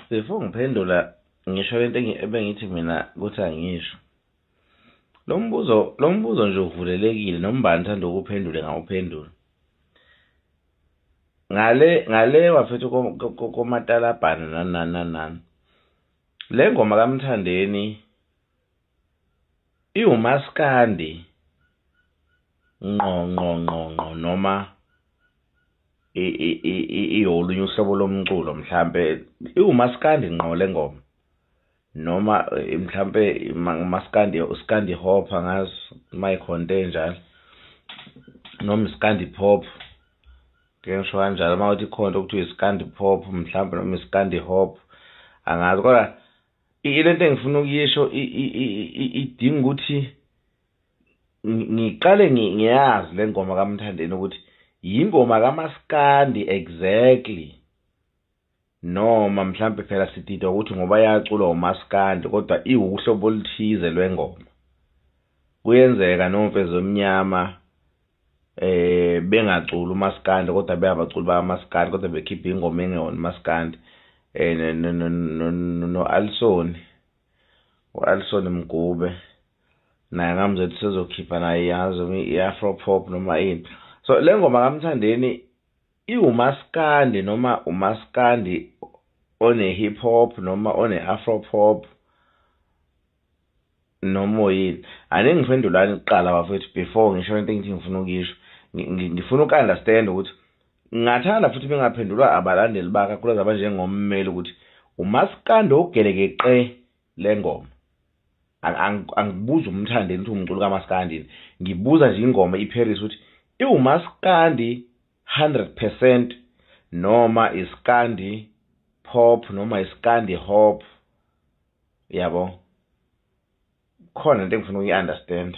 Before ngiphendula, ngisho lento ebengithi mina kuthi angisho. Lo mbuzo nje uvulelekile, noma ubani uthanda ukuphendula ngawuphendula. Ngale bafethu komatalabhana, nani nani nani nani. Le ngoma kaMthandeni iwumaskandi ngqo ngqo ngqo ngqo, noma iyolunye uhlobo lomculo? Mhlampe iwumaskandi ngqo le ngoma, noma mhlampe umaskandi, uskandi hop, angazi uma ikhona into enjalo, noma iskandi pop, ngeke ngisho kanjalo. Uma kuthi ikhona into okuthiwa iskandi pop mhlampe, noma iskandi hop, angazi. Kodwa lento engifuna ukuyisho idinga ukuthi ngiqale ngiyazi le ngoma kaMthandeni ukuthi yingoma kamaskandi exactly, noma mhlampe phela sididwa ukuthi ngoba yaculwa umaskandi, kodwa iwuhlobo oluthize lwengoma. Kuyenzeka noMfezi Omnyama bengaculi umaskandi, kodwa beyabaculi bakamaskandi, kodwa bekhipha ingoma engeyona umaskandi. No-Alson, u-Alson Mgube naye ngamzwa ethi sezokhipha naye, yazi, i-afro pop noma ini. So le ngoma kaMthandeni iwumaskandi noma umaskandi one-hip hop noma one-afro pop noma oyini? Aningiphendulani kuqala bafethu before ngisho into engithi ngifuna ukuyisho. Ngifuna uku-understand ukuthi ngingathanda futhi bengaphendulwa abalandeli bakhe, kakhulukazi abanjengommeli, ukuthi umaskandi ogelekeqe le ngoma. Angibuzi uMthandeni ukuthi umculo kamaskandi, ngibuza nje ingoma iParis ukuthi iwumaskandi 100% noma iskandi pop noma iskandi hop, yabo? Khona into engifuna ukuyi-understand.